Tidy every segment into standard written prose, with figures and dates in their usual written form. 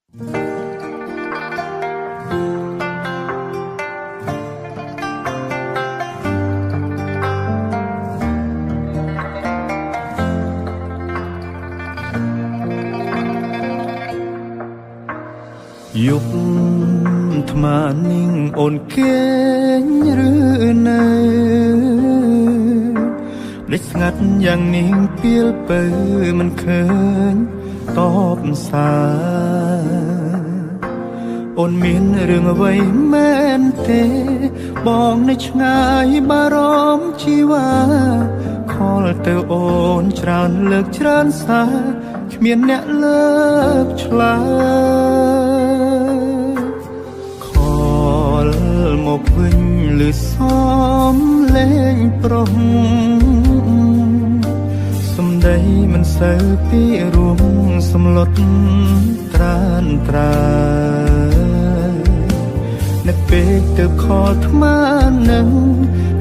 យប់ថ្មនាងអូនគេងឬនៅដេកស្ងាត់យ៉ាងនាងពីលពៅមិនឃើញតបសារអូនមានរឿងអ្វីមែនទេបងនៅឆ្ងាយបារម្ភជីវ៉ាខលទៅអូនច្រើនលើកច្រើនសារគ្មានអ្នកលើកឆ្លើយខលមកវិញឬសំលេងប្រុសសំដីមិនសូវពីរួមសំលុតត្រានត្រើនឹកពេកទៅខលថ្មនឹង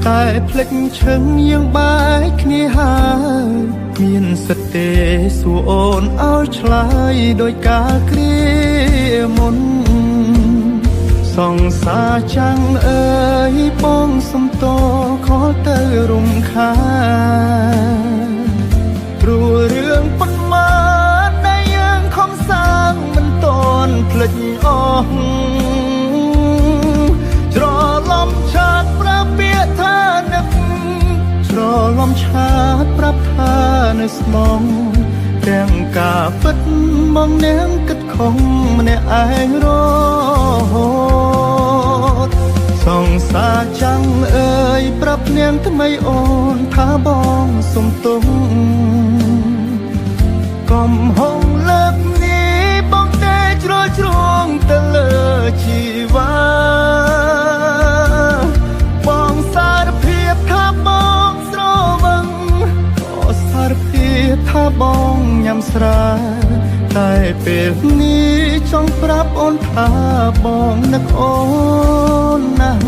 តែភ្លេចឈឹងយើងបែកគ្នាហើយមានសិទ្ធិទេសួរអូនឲ្យឆ្លើយដោយការគ្រាមុនសង្សារចាំងអើយបងសំតខលទៅរំខានព្រោះរឿងប៉ុន្មានដែលយើងខំសាងមិនតន់ភ្លេចអស់ច្រឡំឆាតប្រាប់ពាក្យថានឹកច្រឡំឆាតប្រាប់ថានៅស្មងទាំងការពិតមកនាងគិតខំម្នាក់ឯងរហូតសង្សារចាំងអើយប្រាប់នាងថ្មីអូនថាបងសុំទោសកំហុសលើកនេះបងទេជ្រុលជ្រួងទៅលើជីវ៉ាបងសារភាពថាបងស្រវឹងក៏សារភាពថាបងញ៉ាំស្រាតែពេលនេះចង់ប្រាប់អូនថាបងនឹកអូនណាស់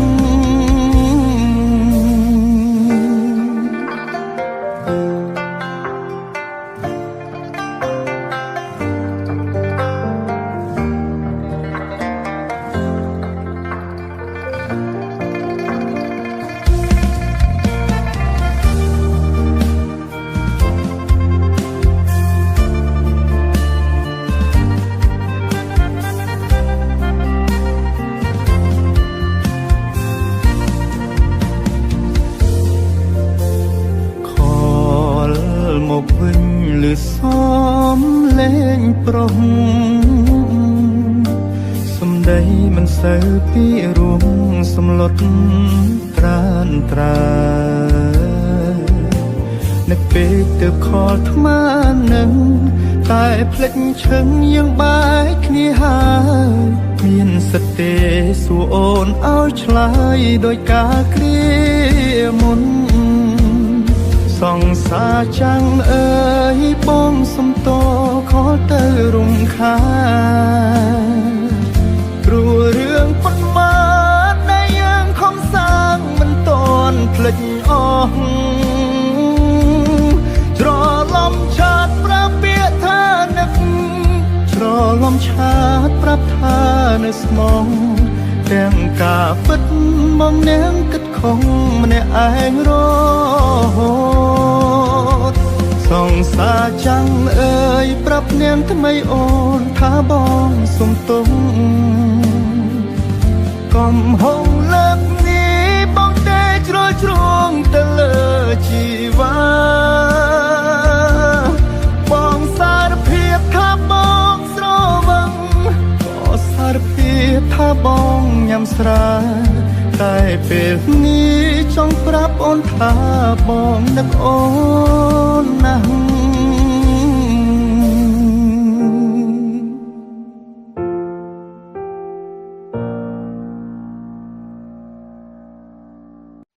មកវិញឬសំលេងប្រុសសំដីមិនសូវពីរួមសំលុតត្រានត្រើនឹកពេកទៅខលថ្មនឹងតែភ្លេចឈឹងយើងបែកគ្នាហើយមានសិទ្ធិទេសួរអូនឲ្យឆ្លើយដោយការគ្រាមុនសង្សារចាំងអើយបងសុំតខលទៅរំខានព្រោះរឿងប៉ុន្មានដែលយើងខំសាងមិនតន់ភ្លេចអស់ច្រឡំឆាតប្រាប់ពាក្យថានឹកច្រឡំឆាតប្រាប់ថានៅស្មងទាំងការពិតមកនាងគិតខំម្នាក់ឯងរហូតសង្សារចាំងអើយប្រាប់នាងថ្មីអូនថាបងសុំទោសកំហុសលើកនេះបងទេជ្រុលជ្រួងទៅលើជីវ៉ាបងសារភាពថាបងស្រវឹងក៏សារភាពថាបងញ៉ាំស្រាតែពេលនេះចង់ប្រាប់អូនថាបងនឹកអូនណាស់